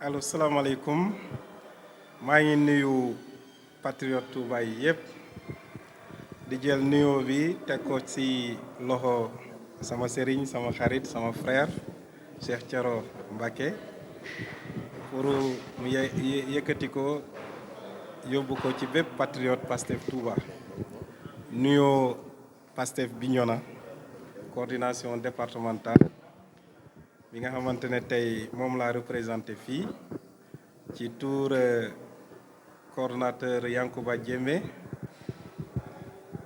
allo salaamaaleykum maa ngi nuyu patriote Touba yi yëpp di jël nuyoo bi teg ko ci loxo sama sëriñ sama xarit sama frère Cheikh Thioro Mbacké pour mu yëkkati ko yóbbu ko ci bépp patriote Pastef Touba nuyoo Pastef Bignona coordination départementale bi nga xamante ne tey moom laa représenté fii ci tour coordonnateur Yankuba Diémé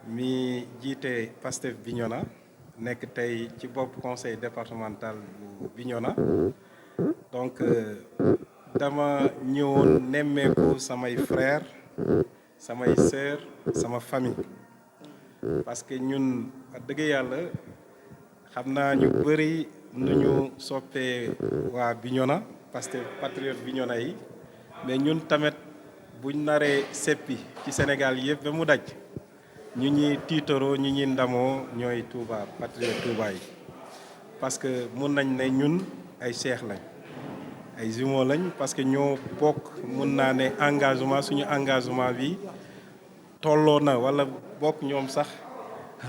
mi jiite Pastef Bignona nekk tey ci bopp conseil départemental bu Bignona donc dama ñëwoon nemmeeku samay frère samay sœur sama famille parce que ñun wax dëgg yàlla xam naa ñu bëri nu ñu soppee waa Bignona parce que patriote Bignona yi mais ñun tamit buñ naree seppi ci Sénégal yëpp ba mu daj ñu ñuy tiitaroo ñu ñuy ndamoo ñooy Touba patriote Touba yi parce que mun nañ ne ñun ay seex lañ ay jumeaux lañ parce que ñoo bokk mun naa ne engagement suñu engagement bi tolloo na wala bokk ñoom sax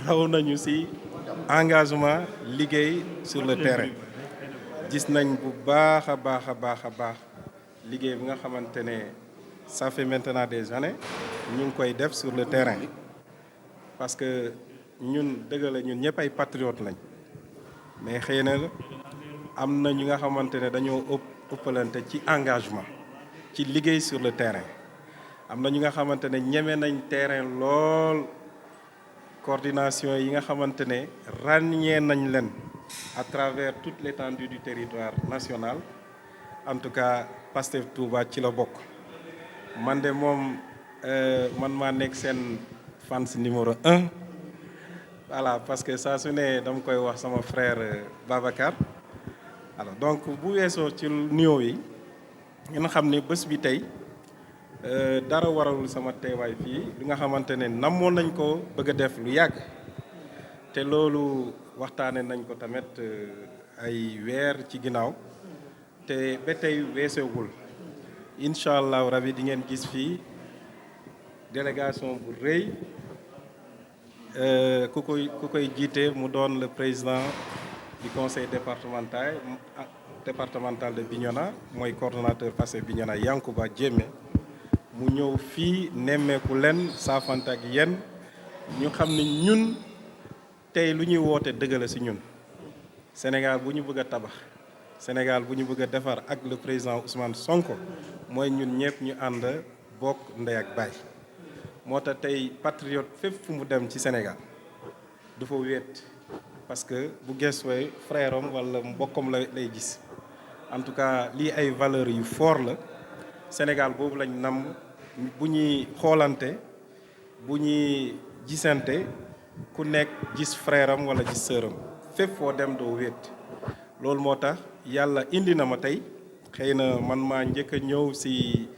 raw nañu ci engagement liggéey sur le terrain gis nañ bu baax a baax liggéey bi nga xamante ne ça fait maintenant des années ñu ngi koy def sur le terrain parce que ñun dëgg la ñun ñëpp ay patriotes lañ mais xëy na am na ñu nga xamante ne dañoo ëppalante ci engagement ci liggéey sur le terrain am na ñu nga xamante ne ñeme nañ terrain lool coordination yi nga xamante ne ràññee nañ leen à travers toute l'étendue du territoire national en tout cas Pastef Touba ci la bokk man de moom man maa nekk seen fans numéro 1 voilà parce que saa su ne dama koy wax sama frère Babacar alors donc bu weesoo ci nuyoo yi ngeen xam ne bés bi tey dara waralul sama teewaay fii li nga xamante ne namoon nañ ko bëgg a def lu yàgg te loolu waxtaane nañ ko tamit ay weer ci ginnaaw te ba tey weesoogul incha allah rabi di ngeen gis fii délégation bu rëy ku koy jiite mu doon le président du conseil départemental de Bignona mooy coordonnateur Pastef Bignona Yankuba Diémé mu ñëw fii nemmeeku leen saafante ak yéen ñu xam ne ñun tey lu ñuy woote dëgg la ci ñun Sénégal bu ñu bëgg a tabax Sénégal bu ñu bëgg a defar ak le président Ousmane Sonko mooy ñun ñëpp ñu ànd bokk ndey ak baay moo tax tey patriote fépp fu mu dem ci Sénégal du fa wéet parce que bu gëstoo frère am wala mbokkam lay gis en tout cas lii ay valeurs yu fort la Sénégal boobu lañ nam bu ñuy xoolante bu ñuy gisante ku nekk gis frère am wala gis sœur am fépp foo dem doo wéet loolu moo tax yàlla indi na ma tey xëy na man maa njëkk a ñëw ci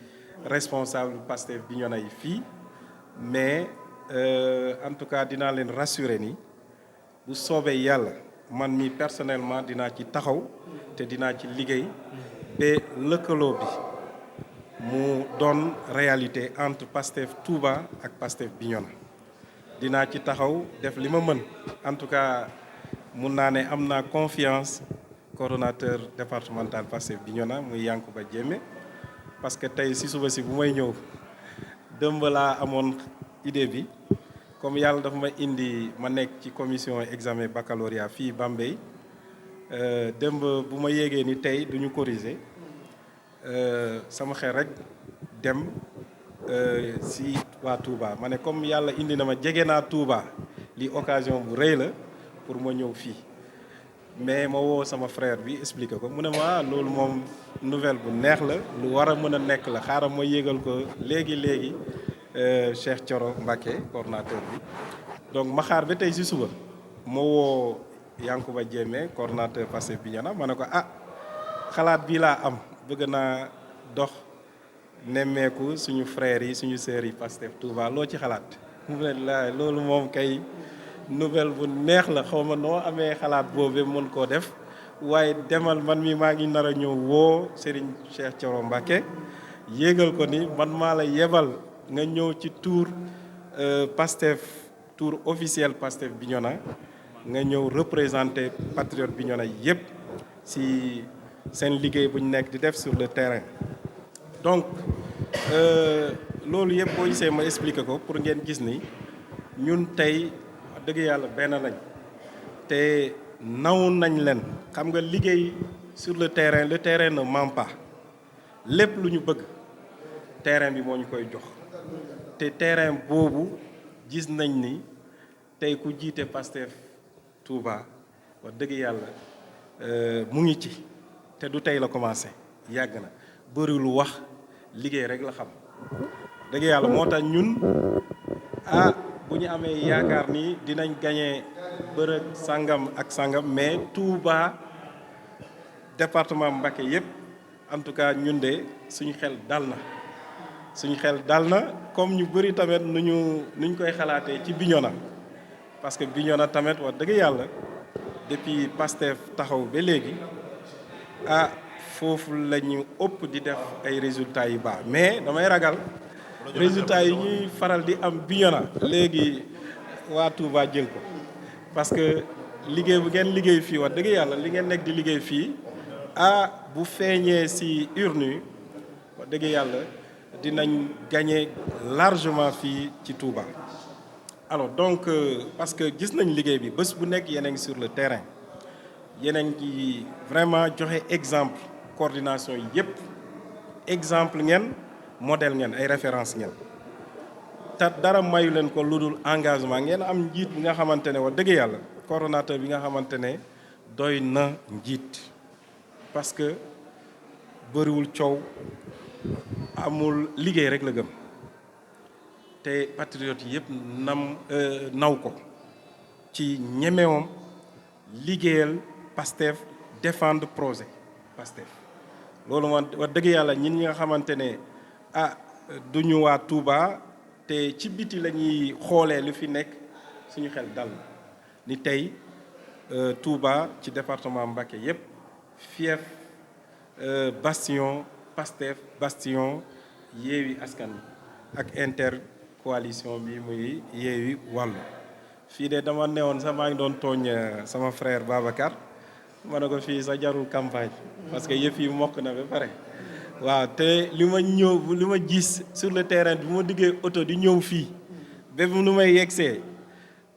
responsable Pastef Bignona yi fii mais en tout cas dinaa leen rassurer ni bu soobee yàlla man mi personnellement dinaa ci taxaw te dinaa ci liggéey ba lëkkaloo bi mu doon réalité entre Pastef Touba ak Pastef Bignona dinaa ci taxaw def li ma mën en tout cas mun naa ne am naa confiance coordonnateur départemental Pastef Bignona muy Yankuba Diémé parce que tey ci suba si bu may ñëw dëmb laa amoon idée bi comme yàlla dafa ma indi ma nekk ci commission examen baccalauréat fii Bambey dëmb bu ma yéegee ni tey duñu corriger sama xel rek dem si waa Touba ma ne comme yàlla indi na ma jege naa Touba li occasion bu rëy la pour ma ñëw fii mais ma woo sama frère bi expliqué ko mu ne ma loolu moom nouvelle bu neex la lu war a mën a nekk la xaaral ma yégal ko léegi Cheikh Thioro Mbacké coordonnateur bi donc ma xaar ba tey si suba ma woo Yankuba Diémé coordonnateur Pastef Bignona ma ne ko xalaat bii laa am bëgg naa dox nemmeeku suñu frères yi suñu sœurs yi Pastef Touba loo ci xalaat mu ne la loolu moom kay nouvelle bu neex la xaw ma noo amee xalaat boobu mën koo def waaye demal man mi maa ngi nar a ñëw woo Serigne Cheikh Thioro Mbacké yéegal ko ni man maa la yebal nga ñëw ci tour Pastef tour officiel Pastef Bignona nga ñëw représenter patriote Bignona yépp ci seen liggéey bu ñu nekk di def sur le terrain. Donc loolu yëpp boo gisee ma expliquer ko pour ngeen gis ni ñun tey dëgg yàlla benn lañ te naw nañ leen. xam nga liggéey sur le terrain ne ment pas lépp lu ñu bëgg terrain bi moo ñu koy jox te terrain boobu gis nañ ni tey ku jiite Pastef Touba wax dëgg yàlla mu ngi ci te du tey la commencé yàgg na bëriwul wax liggéey rek la xam dëgg yàlla moo tax ñun bu ñu amee yaakaar ni dinañ gagné bërëg sangam ak sangam mais Touba département Mbacké yépp en tout cas ñun de suñu xel dal na comme ñu bëri tamit nuñ koy xalaatee ci Bignona parce que Bignona tamit wax dëgg yàlla depuis Pastef taxaw ba léegi foofu la ñu ëpp di def ay résultats yu baax mais damay ragal résultats yi ñuy faral di am Bignona léegi waa Touba jël ko parce que liggéey bu ngeen liggéey fii wax dëgg yàlla li ngeen nekk di liggéey fii bu feeñee ci urne wax dëgg yàlla dinañ gagner largement fii ci Touba. alors donc parce que gis nañ liggéey bi bés bu nekk yéen a ngi sur le terrain yéen a ngi vraiment joxe exemple coordination yi yépp exemple ngeen modèle ngeen ay référence ngeen te dara mayu leen ko lu dul engagement ngeen am njiit bi nga xamante ne wax dëgg yàlla coordonnateur bi nga xamante ne doy na njiit parce que bëriwul coow amul liggéey rek la gëm te patriote yëpp naw ko ci ñemewam liggéeyal Pastef défendre projet Pastef loolu man wax dëgg yàlla ñin ñi nga xamante ne duñu waa Touba te ci biti la ñuy xoolee lu fi nekk suñu xel dal ni tey Touba ci département Mbacké yépp fief bastion Pastef bastion Yewwi Askan Wi ak intercoalition bi muy Yewwi Wàllu fii de dama newoon sax maa ngi doon tooñ sama frère Babacar ma ne ko fii sa jarul campagne parce que yëf yi mokk na ba pare waaw te li ma gis sur le terrain bi ma diggee oto di ñëw fii ba nu may yegsee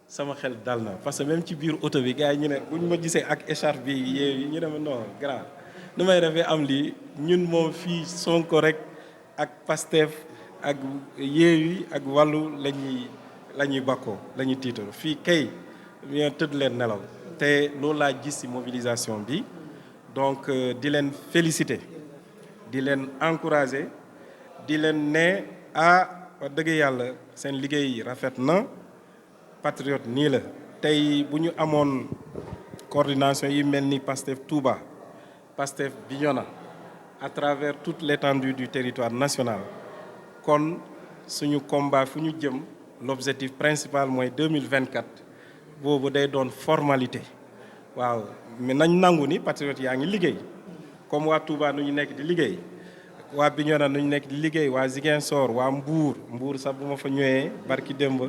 sama xel dal na parce que même ci biir oto bi gars yi ñu ne buñ ma gisee ak écharpe bi yi ñu ne ma non grand nu may defee am lii ñun moom fii Sonko rek ak Pastef ak Yewwi ak Wàllu la ñuy bakkoo la ñuy tiital fii kay ñu tëdd leen nelaw te loolu laa gis ci mobilisation bi donc di leen féliciter di leen encourager di leen ne wax dëgg yàlla seen liggéey rafet na patriote nii la tey bu ñu amoon coordination yi mel ni Pastef Touba Pastef Bignona à travers toute l'étendue du territoire national kon suñu combat fu ñu jëm l'objectif principal mooy 2024 boobu day doon formalité waaw mais nañ nangu ni patriote yaa ngi liggéey comme waa Touba nu ñu nekk di liggéey waa Bignona nu ñu nekk di liggéey waa Ziguinchor waa Mbour sax bu ma fa ñëwee barki démb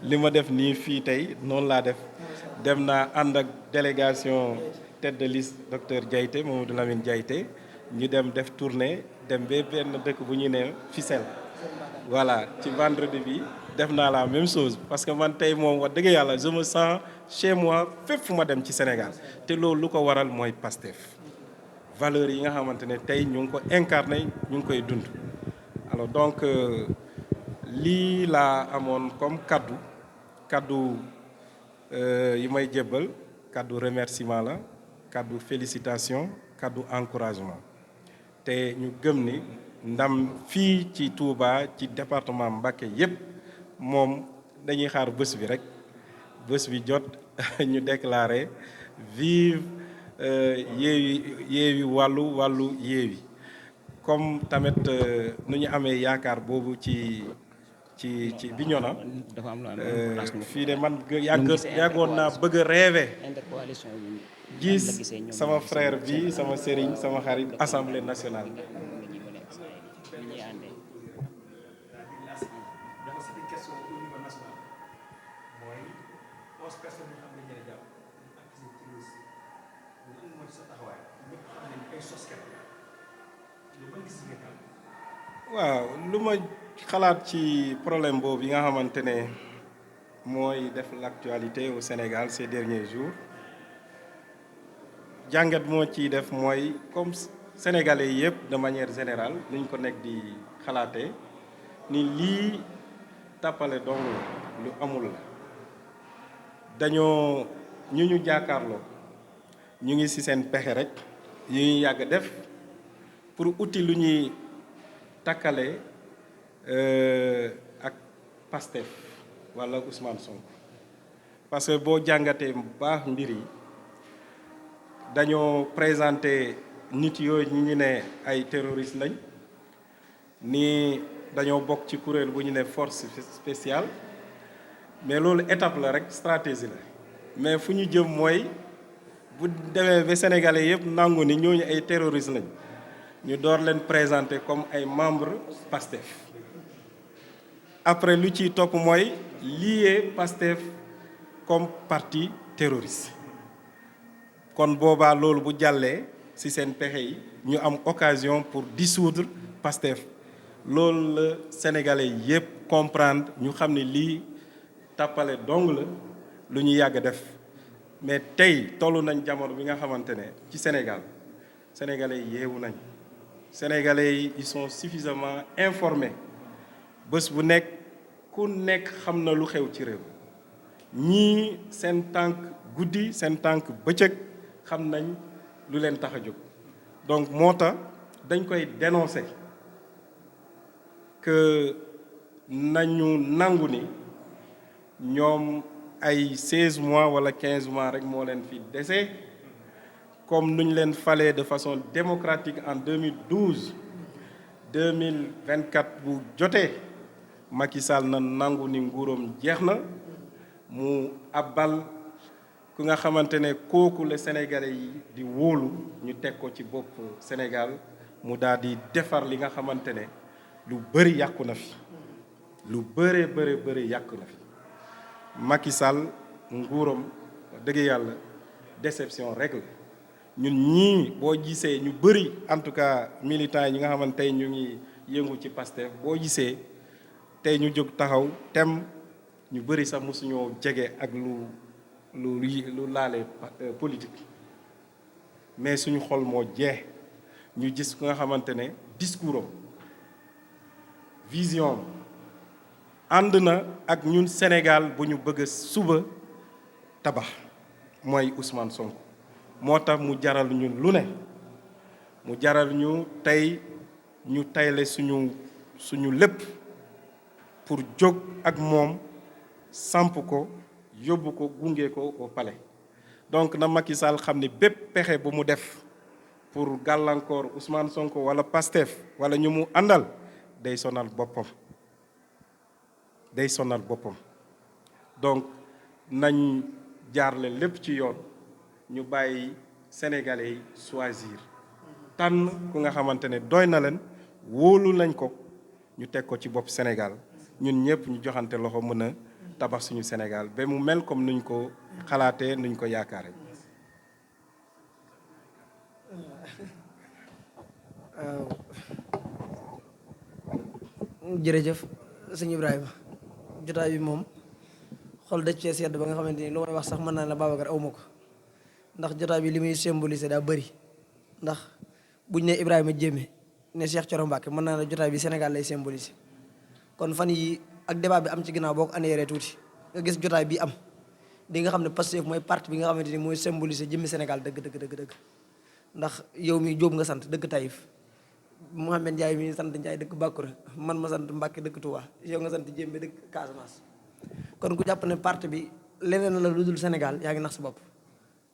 li ma def nii fii tey noonu laa def dem naa ànd ak délégation tête de liste docteur Diayté Mamadou Lamine Diayté ñu dem def tournée dem ba benn dëkk bu ñu ne Fissel voilà ci vendredi bi def naa la même chose parce que man tey moom wax dëgg yàlla je me sens chez moi fépp fu ma dem ci Sénégal te loolu lu ko waral mooy Pastef valeurs yi nga xamante ne tey ñu ngi ko incarné ñu ngi koy dund alors donc lii laa amoon comme kaddu yi may jébbal kaddu remerciement la kaddu félicitation kaddu encouragement te ñu gëm ni ndam fii ci Touba ci département Mbacké yépp moom dañuy xaar bés bi rek bés bi jot ñu déclarer vive Yewwi Wàllu Yewwi comme tamit nu ñu amee yaakaar boobu ci ci Bignona dafa am lu am importance fii de man yàggoon naa bëgg a rêver intercoalition bi gis sama frère bi sama sëriñ sama xarit assemblée nationale. waaw lu ma xalaat ci problème boobu yi nga xamante ne mooy def l'actualité au Sénégal ces derniers jours jàngat moo ciy def mooy comme sénégalais yëpp de manière générale niñ ko nekk di xalaatee ni lii tàppale dong lu amul la dañoo ñu jàkkaarloo ñu ngi ci seen pexe rek yu ñuy yàgg def pour uti lu ñuy takkale ak Pastef wala Ousmane Sonko parce que boo jàngatee bu baax mbir yi dañoo présenté nit yooyu ñu ne ay terroristes lañ ni dañoo bokk ci kuréel bu ñu ne force spéciale mais loolu étape la rek stratégie la mais fu ñu jëm mooy bu demee ba sénégalais yëpp nangu ni ñooñu ay terroristes lañ ñu door leen présenter comme ay membres Pastef après lu ciy topp mooy lier Pastef comme parti terroriste kon boobaa loolu bu jàllee ci seen pexe yi ñu am occasion pour dissoudre Pastef loolu la sénégalais yépp comprendre ñu xam ne lii tàppale dong la lu ñu yàgg def mais tey tollu nañ jamono bi nga xamante ne ci Sénégal sénégalais yeewu nañ sénégalais yi ils sont suffisamment informés bés bu nekk ku nekk xam na lu xew ci réew ñii seen tànk guddi seen tànk bëccëg xam nañ lu leen tax a jóg donc moo tax dañ koy dénoncer que nañu nangu ni ñoom ay 16 mois wala 15 mois rek moo leen fi dese comme nuñ leen falee de façon démocratique en 2012 2024 bu jotee Macky Sall na nangu ni nguuram jeex na mu abal ku nga xamante ne kooku la sénégalais yi di wóolu ñu teg ko ci bopp Sénégal mu daal di defar li nga xamante ne lu bëri yàqu na fi lu bëri yàqu na fi Macky Sall nguuram dëgg yàlla déception rek la ñun ñii boo gisee ñu bëri en tout cas militants yi ñi nga xamante tey ñu ngi yëngu ci Pastef boo gisee tey ñu jóg taxaw tem ñu bëri sax mosuñoo jege ak lu laale politique mais suñu xol moo jeex ñu gis ku nga xamante ne discours am vision ànd na ak ñun Sénégal bu ñu bëgg suba tabax mooy Ousmane Sonko moo tax mu jaral ñu lu ne mu jaral ñu tey ñu tayle suñu lépp pour jóg ak moom samp ko yóbbu ko gunge ko au palais donc na Macky Sall xam ne bépp pexe bu mu def pour gàllankoor Ousmane Sonko wala Pastef wala ñu mu àndal day sonal boppam donc nañ jaarle lépp ci yoon ñu bàyyi sénégalais yi choisir tànn ku nga xamante ne doy na leen wóolu nañ ko ñu teg ko ci bopp Sénégal ñun ñëpp ñu joxante loxo mën a tabax suñu Sénégal ba mu mel comme nuñ ko xalaatee nuñ ko yaakaare. jërëjëf sëñ Ibrahima jotaay bi moom xol daj cee sedd ba nga xamante ni lu may wax sax mën naa la Babacar awma ko ndax jotaay bi li muy symboliser daa bëri ndax buñ ne Ibrahima Diémé ne Cheikh Thioro Mbacké mën naa la jotaay bi Sénégal lay symboliser kon fan yi ak débat bi am ci ginnaaw boo ko anéeree tuuti nga gis jotaay bi am di nga xam ne Pastef mooy parti bi nga xamante ni mooy symboliser jëmmi Sénégal dëgg ndax yow mi Jóob nga sant dëkk Taïf Mouhamed Ndiaye mi sant Ndiaye dëkk Bakura man ma sant Mbacké dëkk Touba yow nga sant Diémé dëkk Casamance kon ku jàpp ne parti bi leneen la lu dul Sénégal yaa ngi nax sa bopp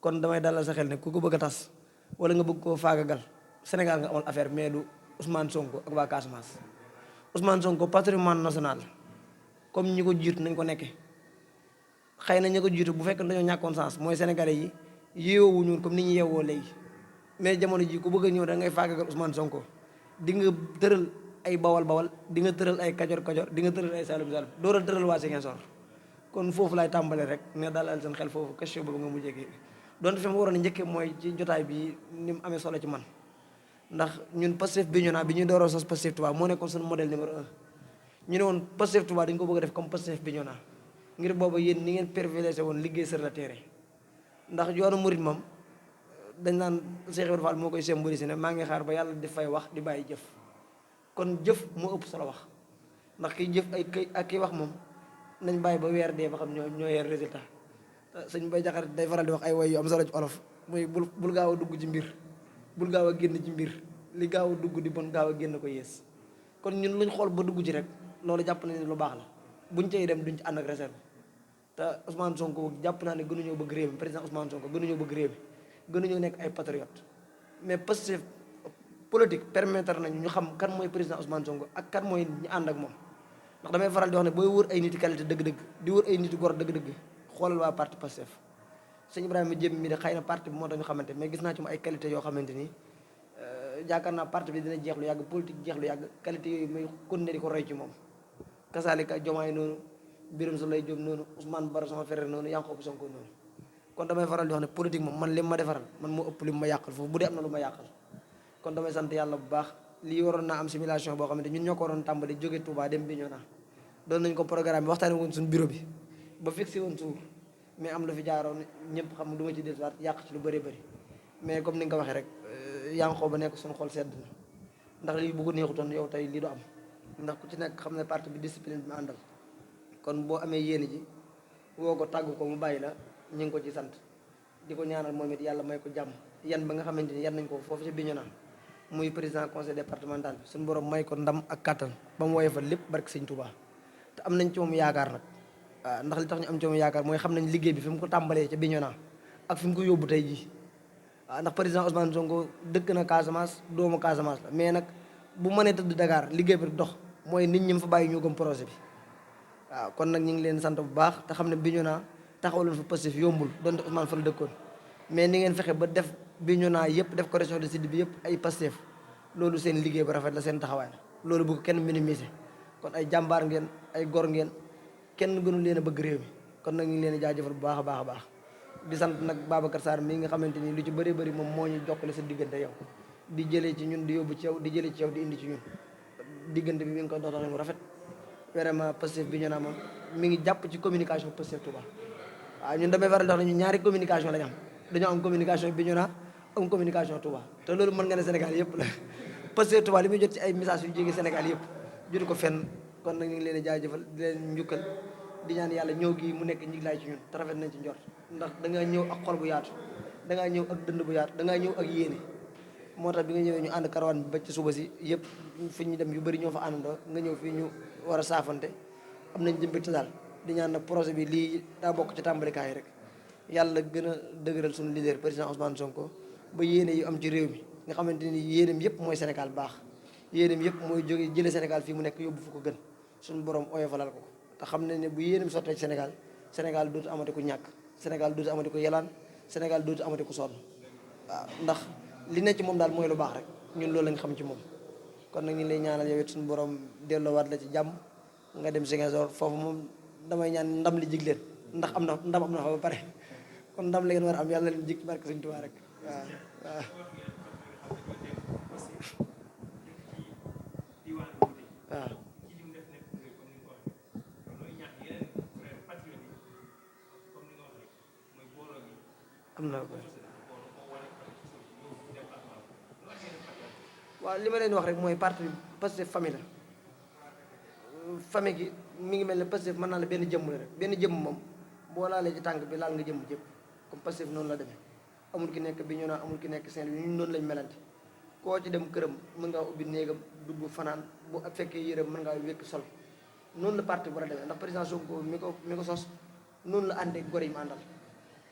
kon damay dalal sa xel ne ku ko bëgg a tas wala nga bëgg koo faagagal Sénégal nga amal affaire mais du Ousmane Sonko ak waa Casamance Ousmane Sonko patrimoine national comme ñi ko jiitu nañ ko nekkee. xëy na ñi ko jiitu bu fekkee dañoo ñàkkoon sens mooy sénégalais yi yeewuñu comme ni ñu yeewoo léegi mais jamono ji ku bëgg a ñëw da ngay faagagal Ousmane Sonko di nga tëral ay bawal di nga tëral ay kajor di nga tëral ay salum door a tëral waa Ziguinchor kon foofu laay tàmbale rek ne dalal seen xel foofu question boobu nga mujjee kii donte fi ma waroon a njëkkee mooy ci jotaay bi ni mu amee solo ci man ndax ñun Pastef Bignona bi ñuy dooroo sos Pastef Touba moo nekkoon suñu modèle numéro 1 ñu ne woon Pastef Touba dañu ko bëgg a def comme Pastef Bignona ngir booba yéen ni ngeen privilégié woon liggéey sur le terrain ndax yoonu murit moom dañ naan Cheikh Ibrahima Fall moo koy symboliser ne maa ngi xaar ba yàlla di fay wax di bàyyi jëf kon jëf moo ëpp solo wax ndax kiy jëf ay kay ak kiy wax moom nañ bàyyi ba weer dee ba xam ñoo yer résultat sëñ Bay Jaxate day faral di wax ay way yu am solo ci olof muy bul gaaw a dugg ci mbir bul gaaw a génn ci mbir li gaaw a dugg di bon gaaw a génn ko yées kon ñun luñ xool ba dugg ci rek loolu jàpp nañ ne lu baax la buñ cay dem duñ ci ànd ak réserve te Ousmane Sonko jàpp naa ne gënuñoo bëgg réew mi président Ousmane Sonko gënuñoo bëgg réew mi gënuñoo nekk ay patriote mais Pastef politique permettre nañu ñu xam kan mooy président Ousmane Sonko ak kan mooy ñu ànd ak moom ndax damay faral di wax ne booy wër ay niti qualité dëgg-dëgg di wër ay niti gor dëgg-dëgg xoolal waa parti Pastef sëñ Ibrahima Diém mi de xëy na parti bi moo tax ñu xamante mais gis naa ci mu ay qualité yoo xamante ni yaakaar naa parti bi dina jeex lu yàgg politique jeex lu yàgg qualité yooyu muy continuer di ko roy ci moom kasaalika Jomaay noonu Birame Souleye Diop noonu Ousmane Bara sama frère noonu Yankhoba Sonko noonu kon damay faral di wax ne politique moom man lim ma defaral man moo ëpp lim ma yàqal foofu bu dee am na lu ma yàqal kon damay sant yàlla bu baax lii waroon naa am simulation boo xamante ñun ñoo ko waroon tàmbali jóge Touba dem Bignona doon nañ ko programme bi waxtaane woon suñu bureau bi ba fixé woon suur mais am lu fi jaaroon ñëpp xam du ma ci dellusiwaat yàq ci lu bëri bëri mais comme ni nga ko waxee rek Yankhoba nekk suñu xol sedd na ndax lii bu ko neexutoon yow tey lii du am ndax ku ci nekk xam ne parti bi discipline bi ma àndal kon boo amee yéene ji woo ko tàggu ko mu bàyyi la ñu ngi ko ci sant di ko ñaanal moom it yàlla may ko jàmm yan ba nga xamante ni yan nañ ko foofu ci Bignona muy président conseil départemental bi suñu borom may ko ndam ak kattan ba mu woyee fa lépp barke sëñ Touba te am nañ ci moom yaakaar nag waaw ndax li tax ñu am ci moom yaakaar mooy xam nañ liggéey bi fi mu ko tàmbalee ca Bignona ak fi mu ko yóbbu tey jii waaw ndax président Ousmane Sonko dëkk na Casamance doomu Casamance la mais nag bu mënee tëdd Dakar liggéey bi dox mooy nit ñi mu fa bàyyi ñoo gëm projet bi waaw kon nag ñu ngi leen sant bu baax te xam ne Bignona taxawaloon fa Pastef yombul donte Ousmane fa la dëkkoon mais ni ngeen fexe ba def Bignona yëpp def ko région de Sud bi yëpp ay Pastef loolu seen liggéey bu rafet la seen taxawaay la loolu bu ko kenn minimiser kon ay jàmbaar ngeen ay gor ngeen kenn gënu leen a bëgg réew mi kon nag ñu ngi leen a jaajëfal bu baax a baax a baax di sant nag Babacar Sarr mi nga xamante ni lu ci bëri bëri moom moo ñu jokkale sa diggante yow di jëlee ci ñun di yóbbu ci yow di jëlee ci yow di indi ci ñun diggante bi mi ngi ko doxalee mu rafet vraiment Pastef Bignona moom mi ngi jàpp ci communication Pastef Touba waaw ñun damay faral di wax ne ñu ñaari communication lañ am dañoo am communication Bignona am communication Touba te loolu mën nga ne Sénégal yëpp la Pastef Touba li muy jot ci ay message yu jógee Sénégal yëpp jotu ko fenn kon nag ñu ngi leen di jaajëfal di leen njukkal di ñaan yàlla ñëw gi mu nekk njiglaay ci ñun te rafet nañ ci njort ndax da ngaa ñëw ak xol bu yaatu da ngaa ñëw ak dënd bu yaatu da ngaa ñëw ak yéene moo tax bi nga ñëwee ñu ànd karawaan bi ba ci suba si yëpp fi ñu dem yu bëri ñoo fa àndandoo nga ñëw fii ñu war a saafante am nañ jëmbégte daal di ñaan nag projet bi lii daa bokk ci tàmbalikaay rek yàlla gën a dëgëral suñu leader président Ousmane Sonko ba yéene yu am ci réew mi nga xamante ni yéeneem yëpp mooy Sénégal baax yéeneem yëpp mooy jóge jële Sénégal fii mu nekk yóbbu fu ko gën suñu borom oyofalal ko te xam ne ne bu yéeneem sottee ci Sénégal Sénégal dootu amati ku ñàkk Sénégal dootu amati ku yelaan Sénégal dootu amati ku sonn waaw ndax li nekk ci moom daal mooy lu baax rek ñun loolu lañ xam ci moom kon nag ñu lay ñaanal yow it suñu borom delloowaat la ci jàmm nga dem Ziguinchor foofu moom damay ñaan ndam li jig leen ndax am na ndam am na fa ba pare kon ndam la ngeen war a am yàlla leen jig barke Sëñ Tuubaa rek waaw waaw waaw am na ko waaw li ma leen wax rek mooy parti Pastef famille la famille gi mi ngi mel ne Pastef mën naa la benn jëmm la rek benn jëmm moom boo laalee ci tànk bi laal nga jëmm jëpp comme Pastef noonu la demee amul ki nekk Bignona amul ki nekk Saint-Louis ñun noonu lañ melante koo ci dem këram mën ngaa ubbi néegam dugg fanaan bu fekkee yërëm mën ngaa wékk sol noonu la parti bu war a demee ndax président Sonko mi ko sos noonu la àndee gor yi mu àndal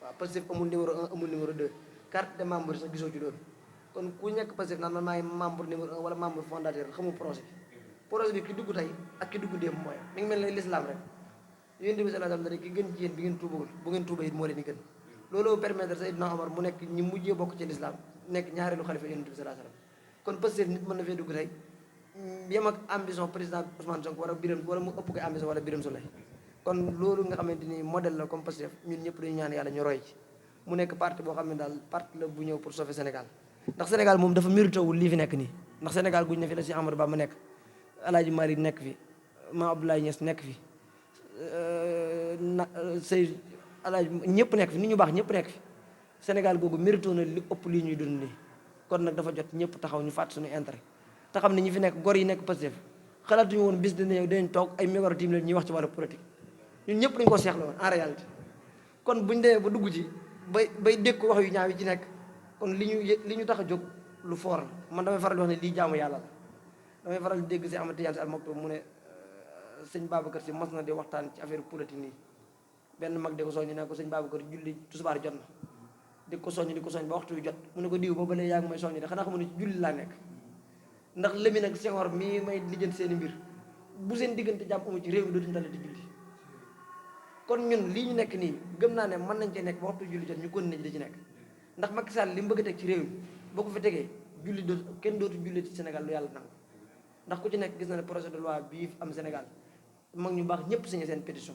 waaw Pastef amul numéro 1 amul numéro 2 carte de membre sax gisoo ci loolu kon ku nekk Pastef naan man maay membre numéro 1 wala membre fondateur xamul projet bi projet bi ki dugg tey ak ki dugg démb mooy mi ngi mel ne l'islam rek yonent bi sallallahu alayhi wasallam ki gën ci yéen bi ngeen tuubagul bu ngeen tuuba it moo leen di gën loolu permettre Seydina Omar mu nekk ñi mujjee bokk ci l'islam nekk ñaareelu xalifa yonent bi sallallahu alayhi wasallam kon Pastef nit mën na fee dugg tey yem ak ambition président Ousmane Sonko wala mu ëpp koy ambition wala Birame Souleye kon loolu nga xamante ni modèle la comme Pastef ñun ñëpp dañu ñaan yàlla ñu roy ci mu nekk parti boo xam ne daal parti la bu ñëw pour sauver Sénégal ndax Sénégal moom dafa mérité wul lii fi nekk nii ndax Sénégal guñ ne fi la si Amadou Ba ma nekk El Hadj Malick nekk fi Ma Abdoulaye Niass nekk fi Sey El Hadj ñëpp nekk fi nit ñu baax ñëpp nekk fi Sénégal googu mérité na li ëpp lii ñuy dund nii kon nag dafa jot ñëpp taxaw ñu fàtt suñu intérêt te xam ne ñi fi nekk gor yi nekk Pastef xalaatuñu woon bis dina ñëw dañ toog ay micro team leen ñuy wax ci wàllu politique ñun ñëpp dañu koo seexla woon en réalité kon buñ demee ba dugg ci bay dégg wax yu ñaaw yi ci nekk kon li ñu tax a jóg lu foor la man damay faral di wax ne lii jaamu yàlla la damay faral di dégg si Ahmad Tidiane Sy Al Maktoum mu ne sëñ Babacar Sy mas na di waxtaan ci affaire politique nii benn mag di ko soññ ne ko sëñ Babacar julli tusubaar jot na di ko soññ ba waxtu wi jot mu ne ko diw ba léegi yaa ngi may soññ de xanaa xamu ne ci julli laa nekk ndax lëmi nag Senghor mii may lijjanti seen i mbir bu seen diggante jàmm amu ci réew mi dootuñu talati julli kon ñun lii ñu nekk nii gëm naa ne mën nañ cee nekk ba waxtu julli jot ñu kon nañ di ci nekk ndax Macky Sall li mu bëgg a teg ci réew mi boo ko fi tegee julli kenn dootu julli ci Sénégal lu yàlla nangu ndax ku ci nekk gis na ne projet de loi bii am Sénégal mag ñu baax ñëpp signé seen pétition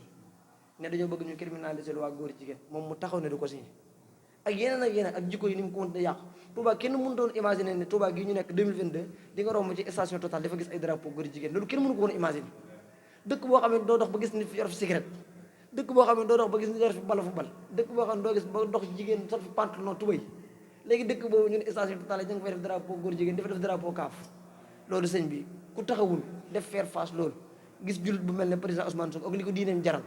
ne dañoo bëgg ñu criminaliser loi góor jigéen moom mu taxaw ne du ko signé ak yeneen ak jikko yi ni mu ko mënut a yàqu Touba kenn mënu doon imaginer ne Touba gii ñu nekk 2022 di nga romb ci station Total dafa gis ay drapeau góor jigéen loolu kenn mënu ko woon imaginer dëkk boo xam ne doo dox ba gis nit fi yor fi cigarette dëkk boo xam ne doo dox ba gis nit yor fi bala fu bal dëkk boo xam ne doo gis ba dox jigéen sol fi pantalon tubéy léegi dëkk boobu ñu ne station Total ñu ngi fay def drapeau góor jigéen dafa def drapeau kaaf loolu sëñ bi ku taxawul def faire face loolu gis jullit bu mel ne président Ousmane Sonko ak li ko diineem jaral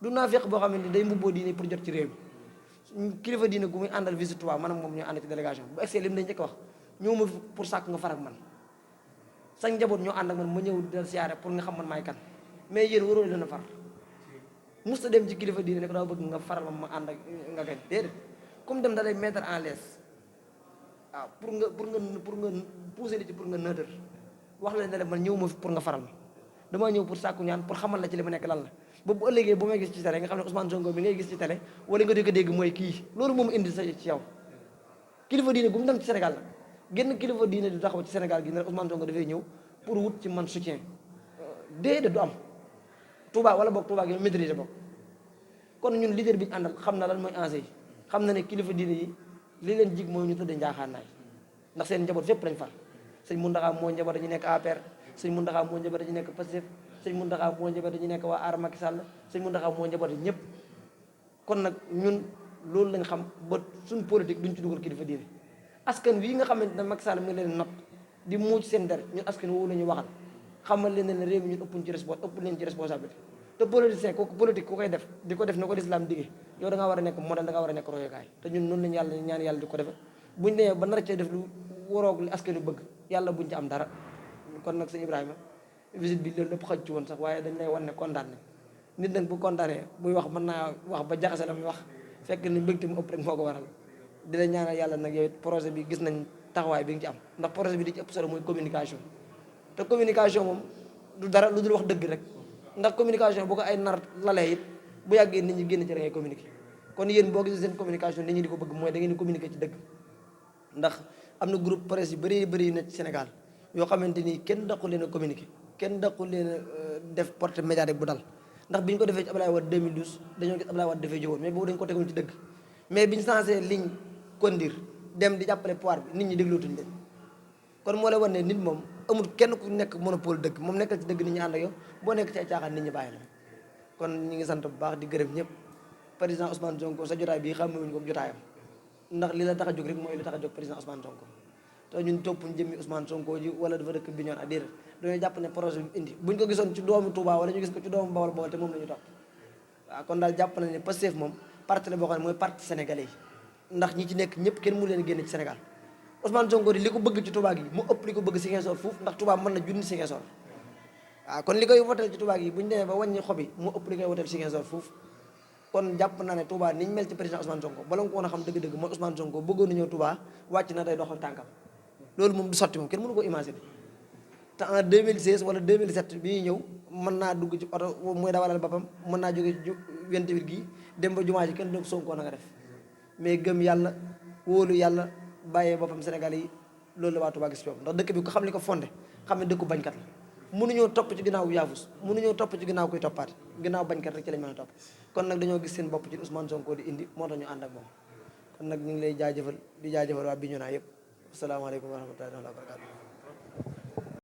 du naa fekk boo xam ne day mbubboo diine pour jot ci réew mi kilifa diine gu muy àndal visite Touba man ak moom ñooy ànd ci délégation bu egsee lim dañ njëkk wax ñëw ma pour sàkk nga far ak man sax njaboot ñoo ànd ak man ma ñëw dal siyaare pour nga xam man maay kan mais yéen waroo leen a far musta dem ci kilifa diine ne ko daa bëgg nga faral ma ànd ak nga gañ déedéet comme dem da lay mettre en l'aise waaw pour nga pousser li ci pour nga neutre wax leen ne man ñëw ma fi pour nga faral ma damaa ñëw pour sàkku ñaan pour xamal la ci li ma nekk lan la ba bu ëllëgee bu may gis ci télé nga xam ne Ousmane Sonko bi ngay gis ci télé wala nga di ko dégg mooy kii loolu moom indi sa ci yow kilifa diine gu mu dem ci Sénégal la génn kilifa diine du taxaw ci Sénégal gi ne Ousmane Sonko dafay ñëw pour wut ci man soutien déedéet du am Touba wala boog Touba gi maîtriser boog kon ñun leader bi ñu àndal xam na lan mooy enjeu yi xam na ne kilifa diine yi li leen jig mooy ñu tëdd njaaxaanaay ndax seen njaboot fépp lañ far sëñ Mountakha moo njaboot dañu nekk APR sëñ Mountakha moo njaboot dañu nekk Pastef sëñ Mountakha moo njaboot dañu nekk waa Aar Macky Sall sëñ Mountakha moo njaboot ñëpp kon nag ñun loolu lañ xam ba suñ politique duñ ci dugal kilifa diine askan wi nga xamante ne Macky Sall mu ngi leen not di muuc seen der ñun askan woowu la ñuy waxal xamal leen ne réew mi ñun ëpp leen ci responsabilité te politicien kooku politique ku koy def di ko def na ko lislaam digee yow da ngaa war a nekk modèle da ngaa war a nekk royukaay te ñun noonu lañu yàlla ñaan yàlla di ko defe buñ demee ba nar cee def lu waroog li askan wi bëgg yàlla buñ ci am dara kon nag sëñ Ibrahima visite bi loolu lépp xaj ci woon sax waaye dañ lay wan ne kontaan ne nit nag bu kontaanee buy wax mën naa wax ba jaxase la muy wax fekk ni mbégte mu ëpp rek moo ko waral di la ñaanal yàlla nag yow it projet bi gis nañ taxawaay bi nga ci am ndax projet bi di ci ëpp solo mooy communication te communication moom du dara lu dul wax dëgg rek ndax communication boo ko ay nar lalee it bu yàggee nit ñi génn ci da ngay communiquer kon yéen boo gisee seen communication nit ñi di ko bëgg mooy da ngeen di communiquer ci dëgg ndax am na groupe presse yu bëri yu nekk ci Sénégal yoo xamante ni kenn daqu leen a communiquer kenn daqu leen a def porte médiatique bu dal ndax bi ñu ko defee ci Abdoulaye Wade 2012 dañoo gis Abdoulaye Wade dafay jógoon mais boobu dañu ko tegoon ci dëgg mais bi ñu changé ligne conduire dem di jàppale pouvoir bi nit ñi déglootuñ leen kon moo lay wan ne nit moom amul kenn ku nekk monopole dëgg moom nekkal ci dëgg nit ñi ànd ak yow boo nekk ci ay caaxaan nit ñi bàyyi la kon ñi ngi sant bu baax di gërëm ñëpp président Ousmane Sonko sa jotaay bii xamuñu ko jotaayam ndax li la tax a jóg rek mooy li tax a jóg président Ousmane Sonko te ñun toppuñ jëmmi Ousmane Sonko ji wala dafa dëkk Bignona ak déedéet dañoo jàpp ne projet bi indi buñ ko gisoon ci doomu Touba wala ñu gis ko ci doomu Bawol Bawol te moom la ñu topp waaw kon daal jàpp nañ ne Pastef moom parti la boo xam ne mooy parti sénégalais yi ndax ñi ci nekk ñëpp kenn mu leen génne ci Sénégal Ousmane Sonko di li ko bëgg ci Touba gi mu ëpp li ko bëgg Ziguinchor fuuf ndax Touba mën na junni Ziguinchor waaw kon li koy wotal ci Touba gi bu ñu demee ba wàññi xob yi mu ëpp li koy wotal Ziguinchor fuuf kon jàpp naa ne Touba niñ mel ci président Ousmane Sonko bala nga ko woon a xam dëgg-dëgg mooy Ousmane Sonko bëggoon na ñëw Touba wàcc na day doxal tànkam loolu moom du sotti moom kenn mënu ko imaginer te en 2016 wala 2007 bi ñuy ñëw mën naa dugg ci oto mooy dawalal boppam mën naa jóge ci 28 gii dem ba jumaa ji kenn du ko Sonko na nga def mais gëm yàlla wóolu yàlla bàyyee boppam Sénégal yi loolu la waa Touba gis foofu ndax dëkk bi ko xam li ko fondé xam ne dëkku bañkat la mënuñoo topp ci ginnaaw yaafus mënuñoo topp ci ginnaaw kuy toppaate ginnaaw bañkat rek ci lañ mën a topp kon nag dañoo gis seen bopp ci Ousmane Sonko di indi moo tax ñu ànd ak moom kon nag ñu ngi lay jaajëfal di jaajëfal waa Bignona yëpp asalaamaaleykum wa rahmatullahi wa barakatu